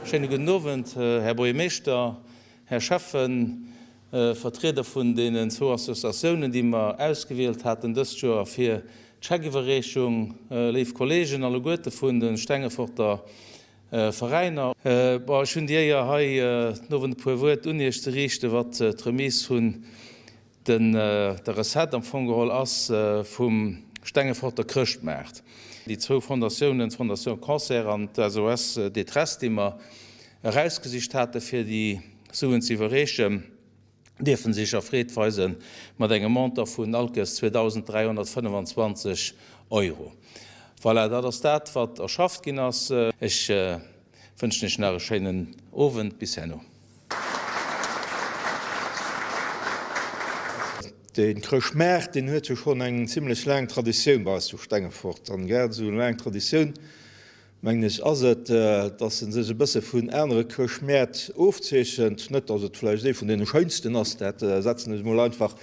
Schéine gudden Owend, Här Buergermeeschter, Här Schäffen, Vertrieder vun deenen zwou Associatiounen, déi mer ausgewielt haten dëst Joer fir d'Scheckiwwerreechung, léif Kollegen alleguerte vun de Stengeforter Veräiner. Bon, ech hunn déi Éier, hei den Owend e puer Wuert un Iech ze riichten, wat d'Remise vun der Recette am Fong geholl ass vum Stengeforter Chrëschtmaart. Déi zwou Fondatiounen, d'Fondation Cancer an d'SOS Détresse, déi mer erausgesicht hate fir déi Suen ze iwwerreechen, dierfe sech erfreet weise mat engem Montant vun allkes 2.325 Euro. Voilà, dat ass dat, wat erschafft ginn ass. Ech wënschen Iech nach e schéinen Owend. Bis herno. De Chrëschtmaart, deen huet jo schonn eng zimlech laang Traditioun bei eis zu Stengefort. An grad esou laang Traditioun, mengen ech, ass et, dass en sech e bësse vun anere Chrëschtmäert ofzeechent. Net, dass et vläicht ee vun deene schéinsten ass, dat setzen ech emol einfach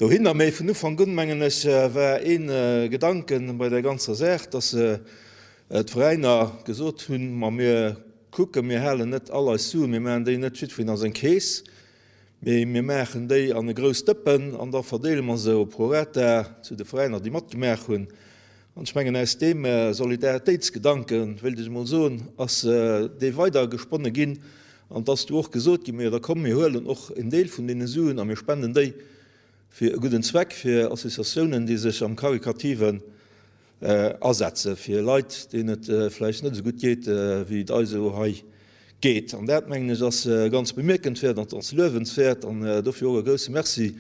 dohinner, mee vun Ufank un, mengen ech, war ee Gedanke bei där ganzer Saach, dass d'Veräiner gesot hunn, ma mir kucken, mir halen net all eis Suen, mir maachen déi net jiddwereen a seng Keess, mee mir maachen déi an e grousst Dëppen an da verdeele mer se pro rata zu de Veräiner, déi matgemaach hunn. An ech mengen, aus deem Solidaritéitsgedanken, wéilt ech emol soen, ass dee weider gesponne ginn an et ass du och gesot ginn, Majo da komm, mir huelen och en Deel vun deene Suen a mir spenden déi fir e gudden Zweck, fir Associatiounen, déi sech am Karikativen Asetze fir Leit, deenen et vläicht net esou gutt geet, wéi et eis elo hei geet. An dat, mengen ech, ass ganz bemierkenswäert an ass luewenswäert. An dofir och e grousse Merci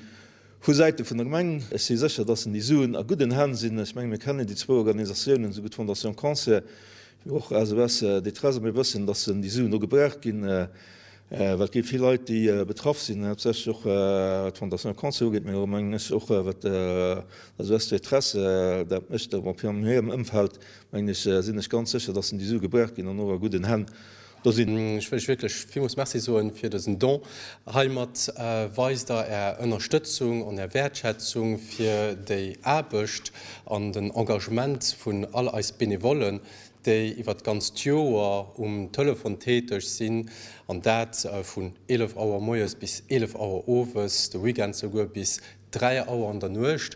vu Säite vun der Gemeng. Ech si sécher, dass déi Suen a gudden Hänn sinn. Ech mengen, mir kennen déi zwou Organisatiounen, esou gutt d'Fondation Cancer wéi och SOS Détresse, a mir wëssen, dass déi Suen do gebraucht ginn. Well et gi vill Leit, déi betraff sinn, haaptsächlech och wat d'Fondation Cancer ugeet, mee och, mengen ech, och wat SOS Détresse dat mécht op hirem Ëmfeld, mengen ech, sinn ech ganz sécher, dass déi Sue gebraucht ginn an och a gudden Hänn do sinn. Ech wëll Iech wierklech villmools Merci soen fir dësen Don. Heimat weist Der Är Ënnerstëtzung an Är Wäertschätzung fir déi Aarbecht an den Engagement vun all eis Benevollen, déi iwwer d'ganzt Joer um Telefon täteg sinn, an dat vun 11 Auer moies bis 11 Auer owes, de Weekend souguer bis 3 Auer an der Nuecht.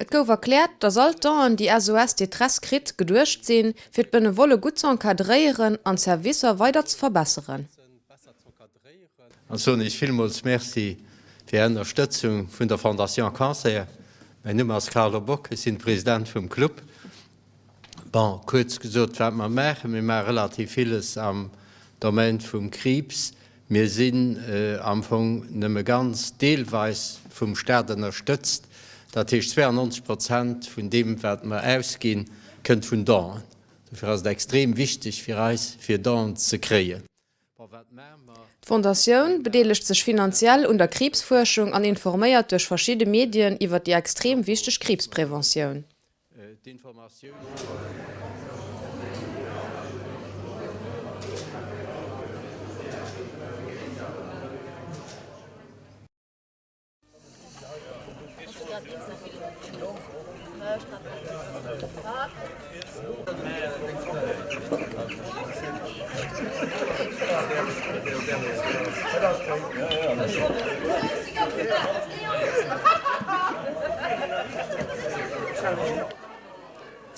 Et gouf erkläert, dass all d'Donen, déi SOS Détresse kritt, geduecht sinn, fir d'Benevolle gutt ze encadréieren an d'Servicer weider ze verbesseren. An soen Iech villmools Merci fir Är Ënnerstëtzung vun der Fondation Cancer. Mäin Numm ass Carlo Bock, ech sinn President vum Club. Bon, kuerz gesot wat mer maachen, Mir maache relativ villes am Domaine vum Kriibs. Mir sinn am Fong nëmme ganz deelweis vum Staat ënnerstëtzt. Dat heescht 92 Prozent vun deem wat mer ausginn, kënnt vun Donen. Dofir ass et extrem wichteg fir eis, fir Donen ze kréien. D'Fondatioun bedeelegt sech finanziell un der Kriibsfuerschung an informéiert duerch verschidde Medien iwwer déi extrem wichteg Kriibspreventioun.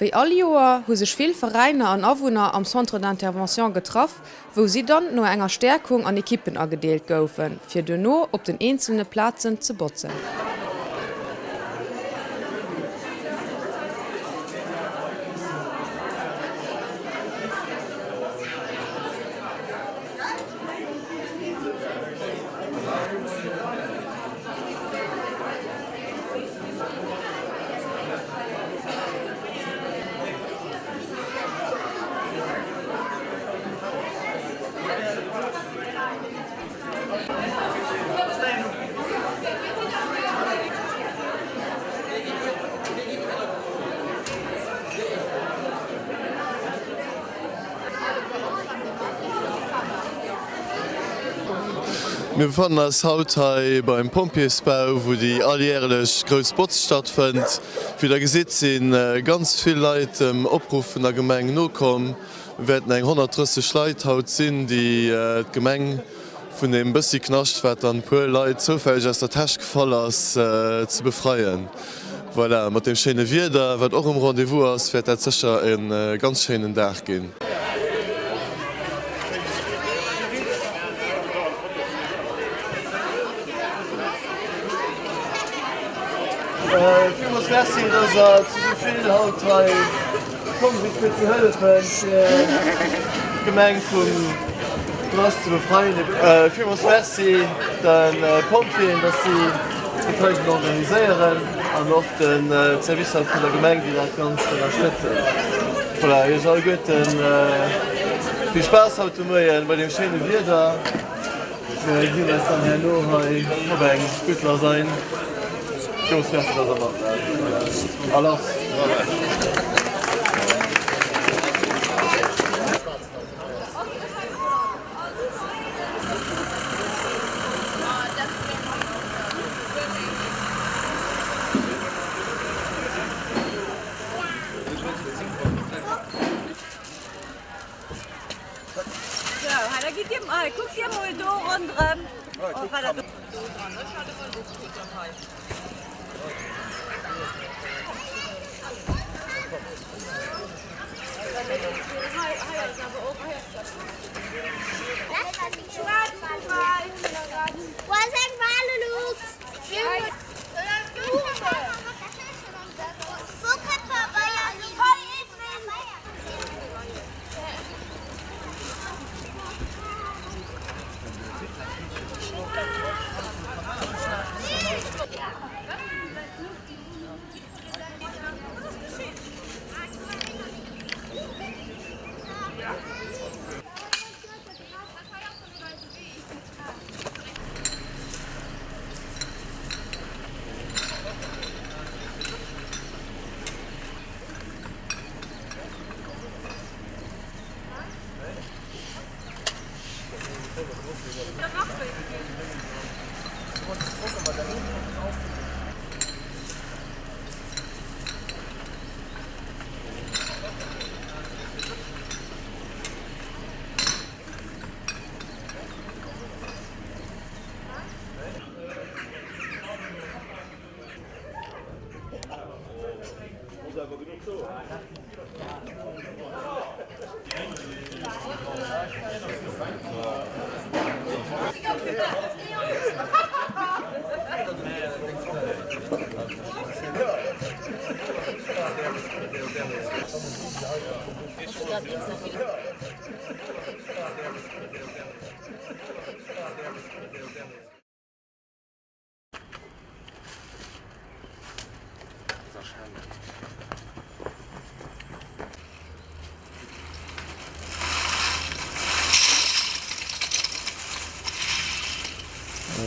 Wéi all Joer hu sech vill Veräiner an Awunner am Centre d'intervention getraff, wou si dann no enger Stäerkung an Ekippen agedeelt goufen, fir duerno op den eenzelne Plazen ze botzen. Mir befannen eis haut hei beim Pompjeesbau, wou déi alljärelech grouss Botz stattfënnt. Wéi der gesitt si ganz vill Leit dem Opruff vun der Gemeng nokomm. Wäerten eng 130 Leit haut sinn, déi d'Gemeng vun deem bëssi Knascht, wat dann puer Leit zoufälleg aus der Täsch gefall ass, ze befreien. Voilà, mat deem schéine Wieder, wat och um Rendez-vous ass, wäert dat sécher e ganz schéinen Dag ginn. Villmools Merci, dass der zu sou vill haut hei komm sidd fir ze hëllefen fir d'Gemeng vum Knascht ze befreien. Villmools Merci de Pompjeeën, dass si dat heiten organiséieren an och de Servicer vun der Gemeng, déi dat Ganzt ënnerstëtzen. Voilà, iech alleguerten vill Spaass haut de Moien bei deem schéine Wieder. Mir gesinn eis dann herno hei op eng gutt Lasagne. Villmools Merci, dass der matmaacht. Voilà. A lass!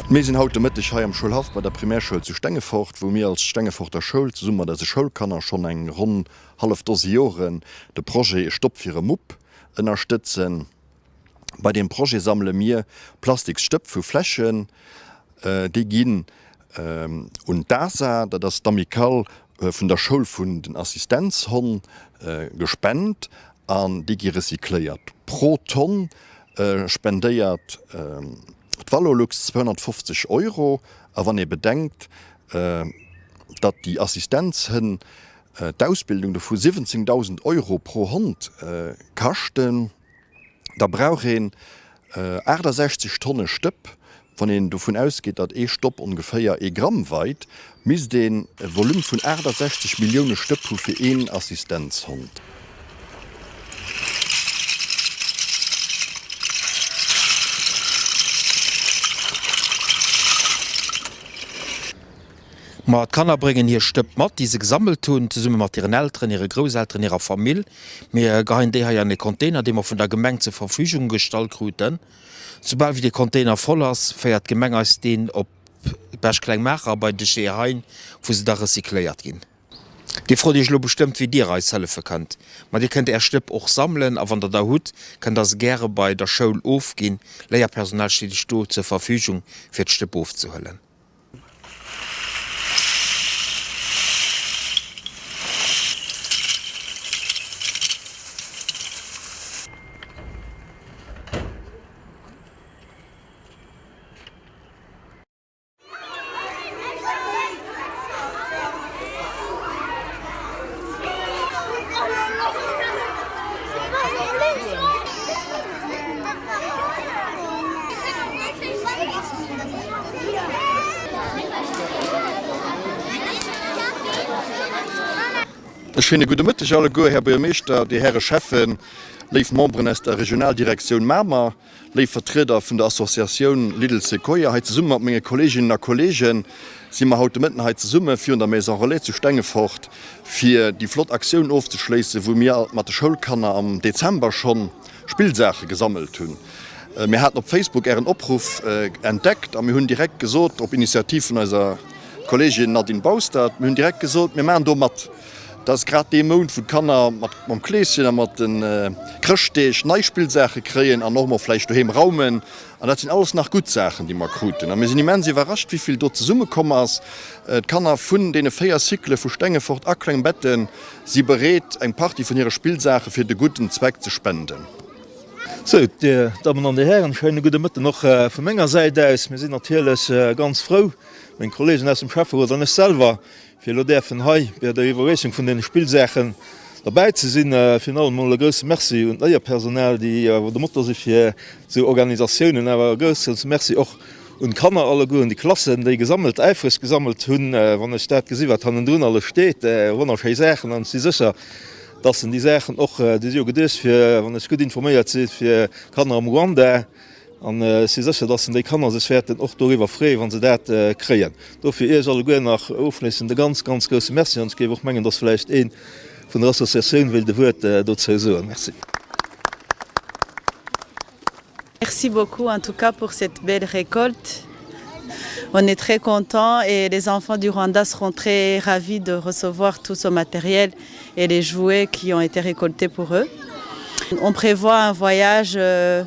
Mir sinn haut de Mëtteg hei am Schoulhaff bei der Primärschoul zu Stengefort, wou mir als Stengeforter Schoul zesumme mat eise Schoulkanner schonn eng ronn hallef Dose Joren de Projet E Stopp fir e Mupp ënnerstëtzen. Bei deem Projet sammele mir Plastiksstëpp vu Fläschen. Déi ginn un d'ASA, dat ass d'Amicale vun der Schoul vun den Assistenzhonn, gespent an déi gi recycléiert. Pro Tonn spendéiert d'Valorlux 250 Euro. A wann ee bedenkt, datt déi Assistenzhënn d'Ausbildung dovu 17.000 Euro pro Hond kaschten, da brauch een 68 Tonne Stëpp. Wann een dovun ausgeet, datt ee Stopp ongeféier ee Gramm weit, misst een e Volume vun 68 Millioune Stëpp hu fir een Assistenzhond. Ma d'Kanner bréngen hir Stëpp mat, déi se gesammelt hunn, zesumme mat hiren Elteren, hire Grousselteren, hirer Famill. Mir geheien déi hei an e Container, dee mer vun der Gemeng zur Verfügung gestallt kruten. Soubal wéi dee Container voll ass, féiert d'Gemeng eis deen op Bech-Klengmaacher bei de Chez Hein, wou se da recycléiert ginn. Dir frot iech elo bestëmmt, wéi dir eis hëllefe kënnt. Ma dir kënnt är Stëpp och sammelen a wann der der hutt, kënnt der se gäre bei der Schoul ofginn. Léierpersonal steet iech do zur Verfügung, fir d'Stëpp ofzehuelen. E schéine gudde Mëtteg alleguer, Här Buergermeeschter, Dir Häre Schäffen, léif Memberen aus der Regionaldirektioun Mamer, léif Vertrieder vun der Associatioun Little Sequoia. Hei zesumme mat menge Kolleeginnen a Kolleege si mer haut de Mëtten hei zesumme virun der Maison Relais zu Stengefort, fir déi flott Aktioun ofzeschléissen, wou mir mat de Schoulkanner am Dezember schonn Spillsaache gesammelt hunn. Mir haten op Facebook Ären Opruff entdeckt a mir hunn direkt gesot, op Initiativ vun eiser Kolleegin Nadine Baustert, mir hunn direkt gesot, mir maachen do mat. Dat ass grad dee Mount, wou d'Kanner mat mam Kleeschen a mat de Chrëschtdeeg nei Spillsaache kréien an och mol vläicht doheem raumen. An dat sinn alles nach gutt Saachen, déi mer kruten. A mir sinn immens iwwerrascht, wéi vill do zesummekomm ass. D'Kanner vun deene 4 Cyclë vu Stengefort a Klengbetten si bereet, eng Partie vun hire Spillsaache fir de gudden Zweck ze spenden. Sou, Dir Dammen an Dir Hären, schéine gudde Mëtten och vu menger Säit aus. Mir sinn natierlech ganz frou, meng Kolleegen aus dem Schäfferot an ech selwer, fir elo däerfen hei bei der Iwwerreechung vun deene Spillsaachen derbäi ze sinn. Virun allem emol e grousse Merci un d'Léierpersonal, déi awer de Motor si fir esou Organisatiounen, awer e grousse Merci och un d'Kanner alleguer, un déi Klassen, déi gesammelt, äifreg gesammelt hunn. Wann ech dat gesi wat hannendrun alles steet, wonnerschéi Saachen, an ech si sécher, dass en déi Saachen och, déi si jo geduecht fir, wann ech gutt informéiert si, fir Kanner am Ruanda, An ech si sécher, dass déi Kanner sech wäerten och doriwwer freeën, wa se dat kréien. Dofir Iech alleguer nach ofschléissend e ganz, ganz grousse Merci. An ech géif och mengen, dass vläicht ee vun der Associatioun wéilt e Wuert dozou soen. Merci. Merci beaucoup en tout cas pour cette belle récolte. On est très contents et les enfants du Rwanda seront très ravis de recevoir tout ce matériel et les jouets qui ont été récoltés pour eux. On prévoit un voyage euh,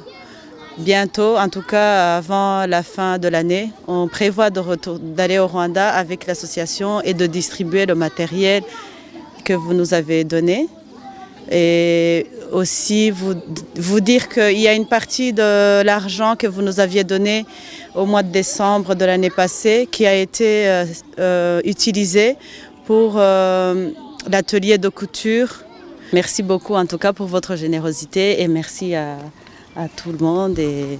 bientôt, en tout cas avant la fin de l'année. On prévoit d'aller au Rwanda avec l'association et de distribuer le matériel que vous nous avez donné. Et aussi vous, vous dire qu'il y a une partie de l'argent que vous nous aviez donné au mois de décembre de l'année passée qui a été euh, euh, utilisé pour euh, l'atelier de couture. Merci beaucoup en tout cas pour votre générosité et merci à, à tout le monde et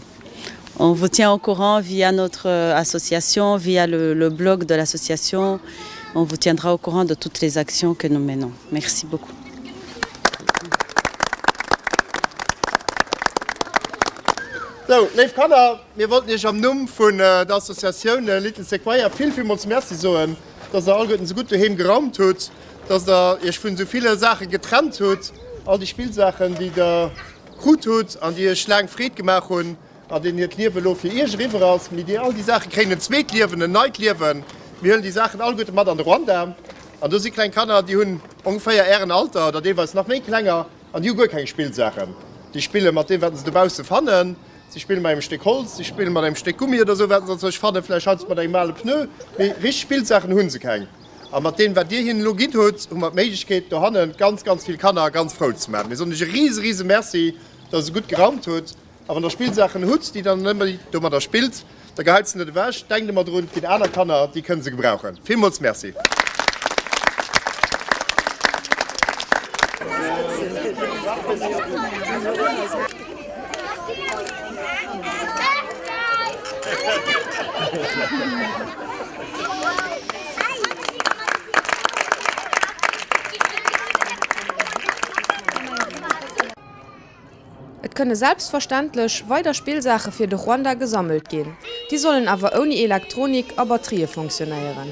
on vous tient au courant via notre euh, association, via le, le blog de l'association. On vous tiendra au courant de toutes les actions que nous menons. Merci beaucoup. Sou, léif Kanner, mir wollten Iech am Numm vun der Associatioun Little Sequoia vill, villmools Merci soen, dass der alleguerten esou gutt doheem geraumt hutt, dass der Iech vun esou ville Saache getrennt hutt, all déi Spillsaachen, déi der krut hutt an déi iech laang Freed gemaach hunn an deenen hiert Liewe elo fir iech eriwwer ass. Mee déi all déi Saache kréien en zweet Liewen, en neit Liewen. Mir huelen déi Saachen alleguerte mat an de Rwanda an do si kleng Kanner, déi hunn ongeféier ären Alter oder deelweis nach méi klenger an déi hu guer keng Spillsaachen. Déi spille mat deem, wat se dobausse fannen. Si spille mat engem Stéck Holz, si spille mat engem Stéck Gummi oder esou, wat se anzwousch fannen, vläicht heiansdo mat engem ale Pneu, mee richteg Spillsaachen hu se keng. A mat deem, wat Dir hinnen elo ginn hutt, hu mer d'Méiglechkeet, dohanne ganz, ganz vill Kanner ganz frou ze maachen. Mir soen Iech e rise, rise Merci, dass Der esou gutt geraumt hutt. A wann Der Spillsaachen hutt, déi Der net méi domadder spillt, da geheit se net ewech. Denkt ëmmer drun, et ginn aner Kanner, déi kënne se gebrauchen. Villmools Merci. Et kënne selbstverständlech weider Spillsaache fir de Rwanda gesammelt ginn. Déi sollen awer ouni Elektronik a Batterië fonctionnéieren.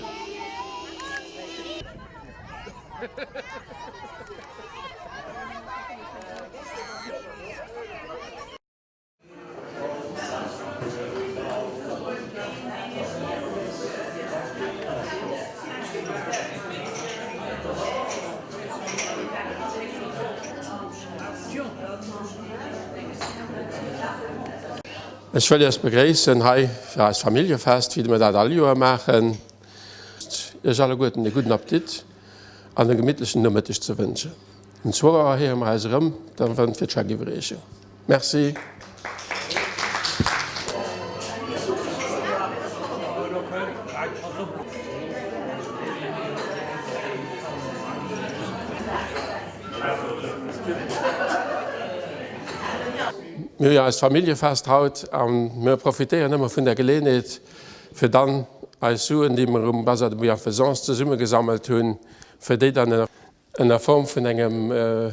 Ech wëll Iech begréissen hei fir eist Familljefest, wéi mir dat all Joer maachen. Iech alleguerten e gudden Appetit an e gemittlechen Nomëtteg ze wënschen. Um zwou Auer héiere mer eis erëm, da fir d'Scheckiwwerreechung. Merci. Mir hu jo eist Familljefest haut a mir profitéieren ëmmer vun der Geleeënheet, fir dann eis Suen, déi mer um Bazar de Bienfaisance zesummegesammelt hunn, fir déi dann. Ënner Form vun engem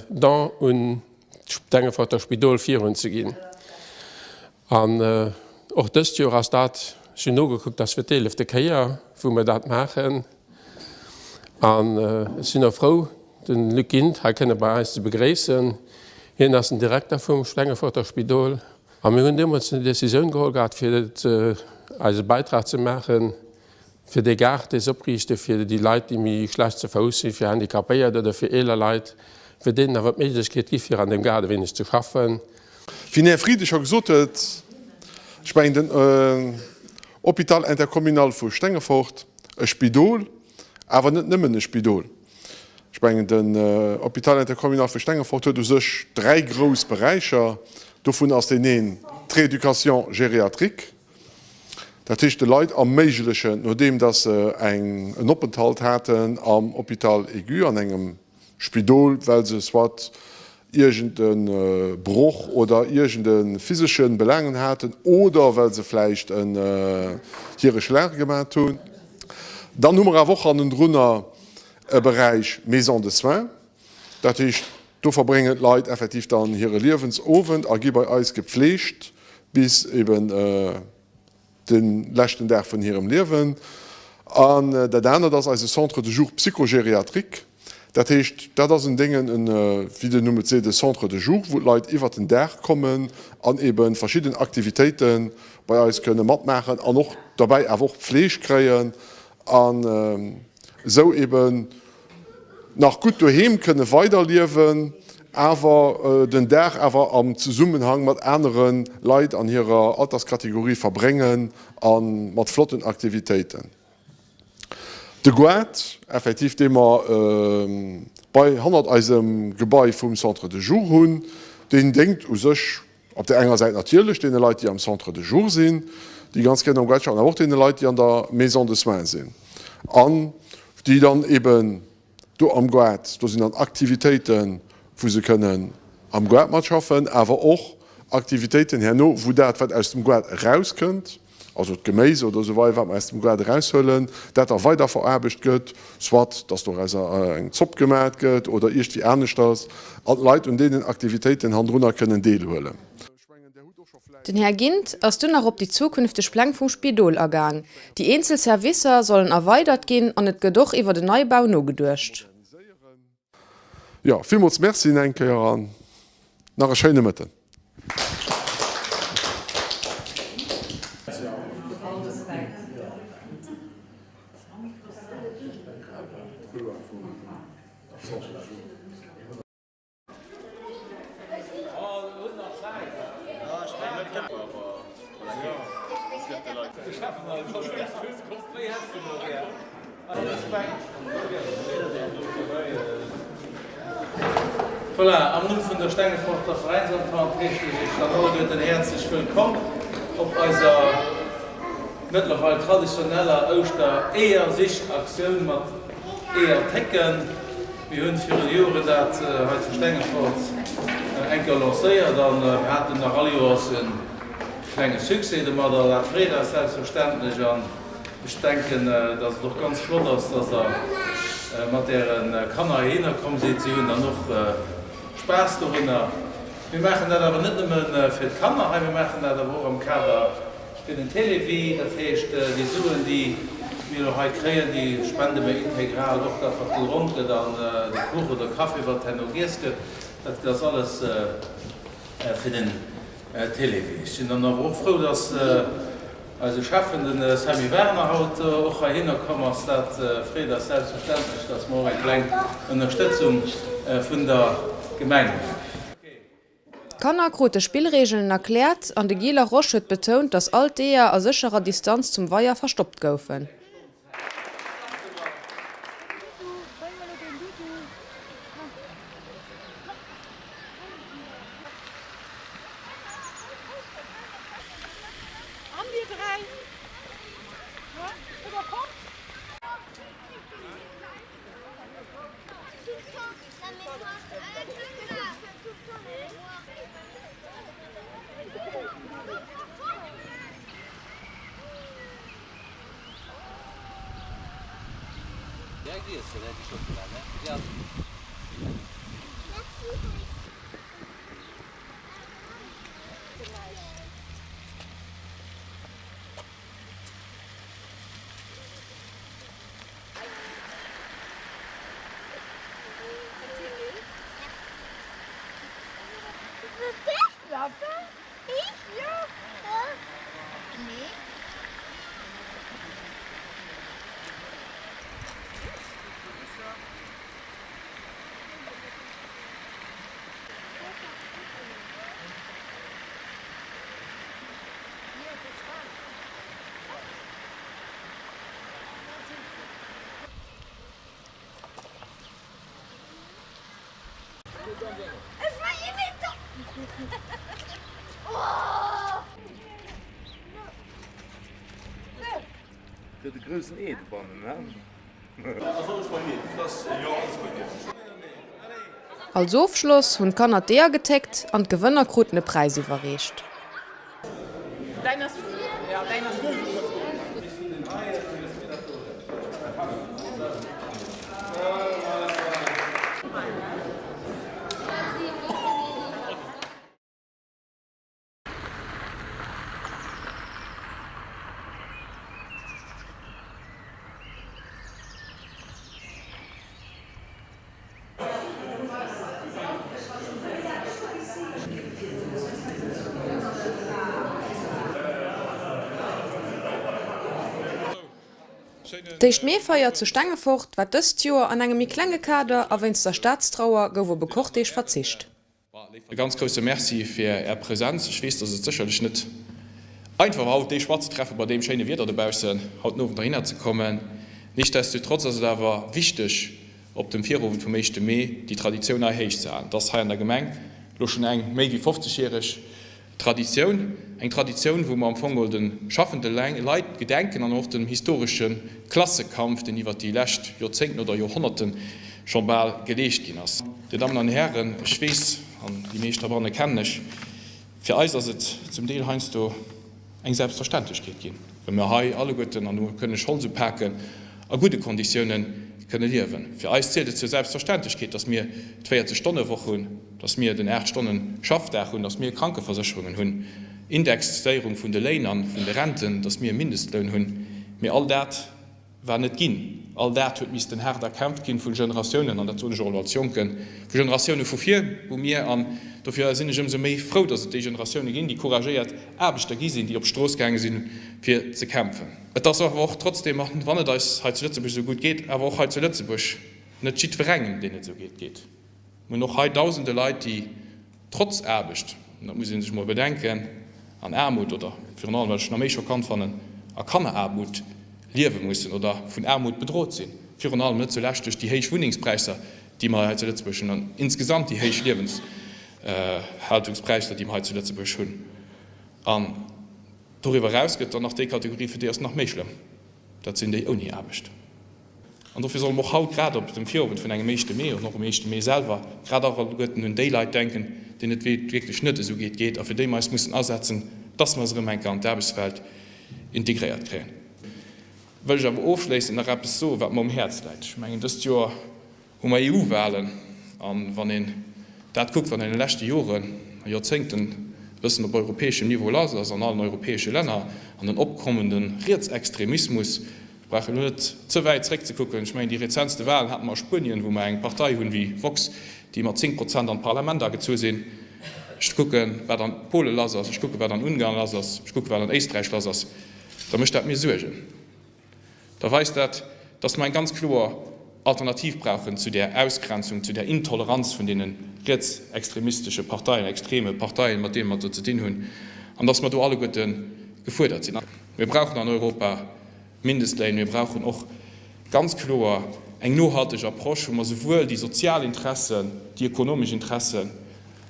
Don un d'Stengeforter Spidol virun ze ginn. An och dëst Joer ass dat, ech hunn nogekuckt, ass fir d'eelefte Kéier, wou mer dat maachen. An ech sinn och frou, de Luc Gindt hei kënne bei eis ze begréissen. Hien ass den Direkter vum Stengeforter Spidol. A mir hunn deemools déi Décisioun geholl gehat, fir eise Beitrag ze maachen, fir dee Gaart, dee se opriichte fir déi Leit, déi méi schlecht ze Fouss sinn, fir Handicapéiert oder fir eeler Leit, fir deenen awer d'Méiglechkeet gi fir an deem Gaart e wéineg ze schaffen. Wéi den Här Frieden scho gesot huet, ech mengen den Hôpital intercommunal vu Stengefort, e Spidol, awer net nëmmen e Spidol. Ech mengen den Hôpital intercommunal vu Stengefort huet u sech dräi grouss Beräicher. Dovun ass deen een d'Rééducation gériatrique, dat heescht de Leit erméiglechen, nodeem datt se eng en Openthalt haten am Hôpital aigu, an engem Spidol, well se soit iergend e Broch oder iergend e physesche Belaangen haten oder well se vläicht en hire Schlag gemat hunn. Dann hu mer awer och hannendrunner e Beräich Maison de soins, dat heescht do verbréngen d'Leit effektiv dann hire Liewensowend a gi bei eis gepfleegt bis eben de leschten Dag vun hirem Liewen. An dat anert ass eise Centre de jour psychogériatrique. Dat heescht, dat ass en Déngen, en, wéi den Numm et seet, e Centre de jour, wou d'Leit iwwert den Dag kommen an ebe verschidden Aktivitéite bei eis kënne matmaachen an och derbäi awer och Pfleeg kréien an esou eben nach gutt doheem kënne weiderliewen, awer den Dag awer am Zesummenhang mat anere Leit an hirer Alterskategorie verbréngen a mat flotten Aktivitéiten. De Goart effektiv, dee mer bei hannert eisem Gebai vum Centre de jour hunn, deen déngt u sech op där enger Säit natierlech deene Leit, déi am Centre de jour sinn, déi ganz gären am Goart schaffen, awer och deene Leit, déi an der Maison de soins sinn an déi dann eben do am Goart, do sinn dann Aktivitéiten, wou se kënnen am Goart matschaffen, awer och Aktivitéiten herno, wou dat, wat aus dem Goart erauskënnt, also d'Geméis oder esou weider, wat mer aus dem Goart eraushuelen, dat da weiderveraarbecht gëtt, soit dass dorauser eng Zopp gemat gëtt oder iergdwéi aneschters, an d'Leit un deenen Aktivitéiten hannendrunner kënnen deelhuelen. Den Här Gindt ass dunn nach op déi zukünfteg Pläng vum Spidol agaang. Déi eenzel Servicer sollen erweidert ginn an et gëtt och iwwert en Neibau nogeduecht. Jo, villmools Merci eng Kéier an nach e schéine Mëtten. Voilà, am Numm vun der Stengeforter Veräinsentente heeschen ech Iech dann alleguerten häerzlech wëllkomm op eiser mëttlerweil traditioneller Ouschtereeër-Sichaktioun mat Eeër-Técken. Mir hunn virun Joren dat hei zu Stengefort eng Kéier lancéiert an haten nach all Joers e klenge Succès domadder. Dat freet eis selbstverständlech an ech denken, dass et och ganz flott ass, dass Der mat Äre Kanner heihinner komm sidd. Si hunn dann och Spaass dorunner. Mir maachen dat awer net nëmme fir d'Kanner hei, mir maachen dat awer och am Kader Fir den Télévie, dat heescht déi Suen, déi mir elo hei kréien, déi spende mir integral och dat, wat geronnt gëtt an de Kuch oder Café, wat herno giess gëtt, dat ass alles fir den Télévie. Ech sinn dann awer och frou, dass eise Schäffen, de Sammy Werner, haut och heihinner komm ass. Dat freet eis selbstverständlech, dass mer och eng kleng Ënnerstëtzung vun der Gemeng hunn. D'Kanner krute Spillreegelen erkläert an de Guy Laroche huet betount, dass all d'Eeër a sécherer Distanz zum Weier verstoppt goufen. Gëtt e groussen Ee dobannen, ne? Als Ofschloss hunn d'Kanner d'Eeër getéckt an d'Gewënner kruten e Präis iwwerreecht. D'éischt Meefeier zu Stengefort war dëst Joer an engem méi klenge Kader a wéinst der Staatstrauer gouf op e Cortège verzicht. E ganz grousse Merci fir Är Präsenz. Ech weess, dass et sécherlech net einfach war, haut dee Choix ze treffen, bei deem schéine Wieder dobaussen haut den Owend heihinner ze kommen. Nichtsdestotrotz ass et awer wichteg, op dem Virowend vum éischte Mee déi Traditioun hei héich ze halen. Et ass hei an der Gemeng elo schonn eng méi wéi 50-järeg Traditioun, eng Traditioun, wou mer am Fong geholl de schaffende Leit gedenken an och dem historesche Klassekampf, deen iwwert déi lescht Joerzéngten oder Joerhonnerte scho bal geleescht ginn ass. Dir Dammen an Hären, ech weess, an déi meescht heibanne kennen ech, fir eis ass et zum Deel heiansdo eng Selbstverständlechkeet ginn, well mer hei alleguerten, an do kënnen ech Holz upaken, a gudde Konditiounen kënne liewen. Fir eis zielt et zur Selbstverständlechkeet, dass mir d'Véierzeg-Stonne-Woch hunn, dass mir den 8 Stonnen Schaffdag hunn, dass mir Krankeversécherungen hunn, Indexéierung vun de Léin an vun de Renten, dass mir e Mindestloun hunn. Mee all dat war net ginn. All dat huet missten haart erkämpft ginn vu Generatiounen, an dat soen ech och elo als Jonken, vu Generatioune vu viru mir. An dofir sinn ech ëmsou méi frou, dass et déi Generatioune ginn, déi couragéiert Aarbechter gi sinn, déi op d'Strooss gaange sinn, fir ze kämpfen. Et ass awer och trotzdem, wann et eis hei zu Lëtzebuerg esou gutt geet, awer och hei zu Lëtzebuerg net jiddwerengem, deen et esou geet, geet. Mir hunn och hei dausende Leit, déi trotz Aarbecht, an dat muss ee sech emol bedenken, an Aarmut oder virun allem, wat ech nach méi schockant fannen, a Kanneraarmut liewe mussen oder vun Aarmut bedrot sinn, virun allem net zulescht duerch déi héich Wunnengspräisser, déi mer hei zu Lëtzebuerg hunn an insgesamt déi héich Liewenshaltungspräisser, déi mer hei zu Lëtzebuerg hunn. An doriwwer eraus gëtt dann nach déi Kategorie, fir déi ass et nach méi schlëmm, dat sinn déi ouni Aarbecht. An dofir solle mer och haut, grad op dem Virowend vun engem éischte Mee an och um éischte Mee selwer, grad och alleguerten un déi Leit denken, deenen et wierklech net esou geet geet a fir déi mer eis mussen asetzen, dass mer se erëm eng Kéier an d'Aarbechtswelt integréiert kréien. Wëll ech awer ofschléissend nach eppes soen, wat mer um Häerz läit. Ech mengen, dëst Joer hu mer EU-Wahlen, a wann een dat kuckt, wat an deene leschte Joren a Joerzéngten e bëssen op europäeschem Niveau lass ass an allen europäesche Länner, an den opkommende Rietsextremismus, ech brauch elo net ze wäit zréckzekucken, ech mengen déi rezentste Wahlen hate mer a Spuenien, wou mer eng Partei hunn wéi Vox, déi mat 10 Prozent an d'Parlament agezu sinn, ech kucken, wat an Pole lass ass, ech kucken, wat an Ungarn lass ass, ech kucken, wat an Éisträich lass ass, da mécht dat mir Suergen. Da weist dat, dass mer eng ganz kloer Alternativ brauchen zu där Ausgrenzung, zu där Intoleranz vun deene rietsextremistesche Parteien, extreme Parteien, mat deene mer et do ze dinn hunn, an dass mer do alleguerte gefuerdert sinn. Mir brauchen an Europa Mindestléin, mir brauchen och ganz kloer eng nohalteg Approche, wou mer souwuel déi sozial Interessen, déi ekonomesch Interessen,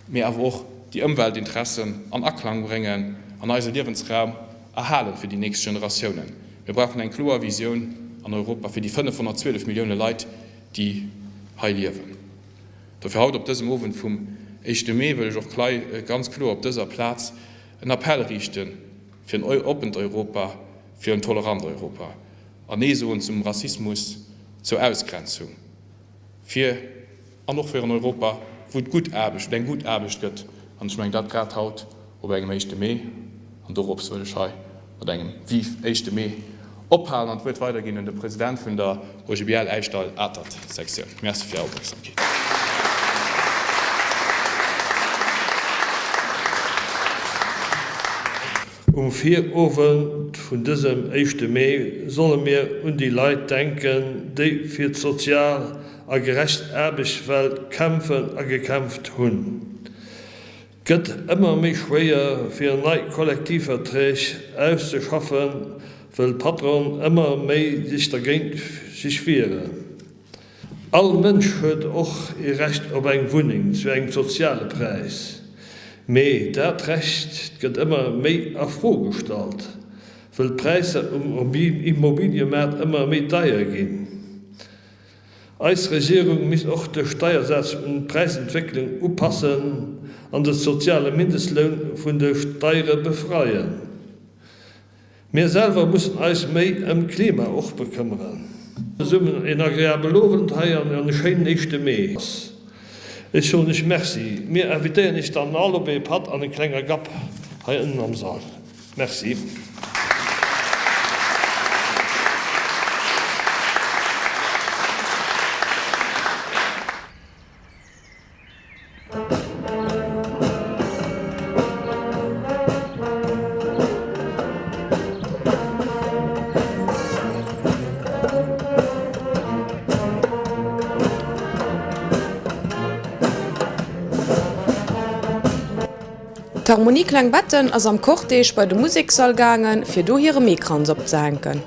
mee awer och déi Ëmweltinteressen an Aklang bréngen an eise Liewensraum erhalen fir déi nächst Generatiounen. Mir brauchen eng kloer Visioun an Europa fir déi 512 Millioune Leit, déi hei liewen. Dofir haut op dësem Owend vum éischte Mee wëll ech och ganz kloer op dëser Plaz en Appell riichte fir en oppent Europa, fir en tolerant Europa an Nee soen zum Rassismus, zur Ausgrenzung, fir. An och fir en Europa. wou et gutt Aarbecht, wou et eng gutt Aarbecht gëtt. An ech mengen dat grad haut op engem éischte Mee. An dorops wëll ech hei mat engem Vive éischte Mee ophalen an d'Wuert weiderginn un de President vun der OGBL Äischdall Atert Sektioun. Merci fir Är Opmerksamkeet. Um Virowend vun dësem éischte Mee solle mir un déi Leit denken, déi fir d'sozial a gerecht Aarbechtswelt kämpfen a gekämpft hunn. Gëtt ëmmer méi schwéier fir nei Kollektivverträg auszeschaffen, wëll d'Patronen ëmmer méi sech dergéint sech wieren. All Mënsch huet och ee Recht op eng Wunneng zu engem soziale Präis. Mee dat Recht gëtt ëmmer méi a Fro gestallt, wëll d'Präisser um Immobiliëmaart ëmmer méi deier ginn. Eis Regierung misst och de Steiersaz un d'Präisentwécklung upassen an de soziale Mindestloun vun de Steiere befreien. Mir selwer mussen eis méi ëm d'Klima och bekëmmeren. Zesummen een agreabel Owend hei an e schéinen éischte Mee. Ech soen iech Merci. Mir invitéieren iech dann all op ee Patt an e klenger Gapp hei ënnen am Sall. Merci. D'Harmonie Klengbetten ass am Cortège bei de Musekssall gaangen, fir do hire Meekranz opzehänken.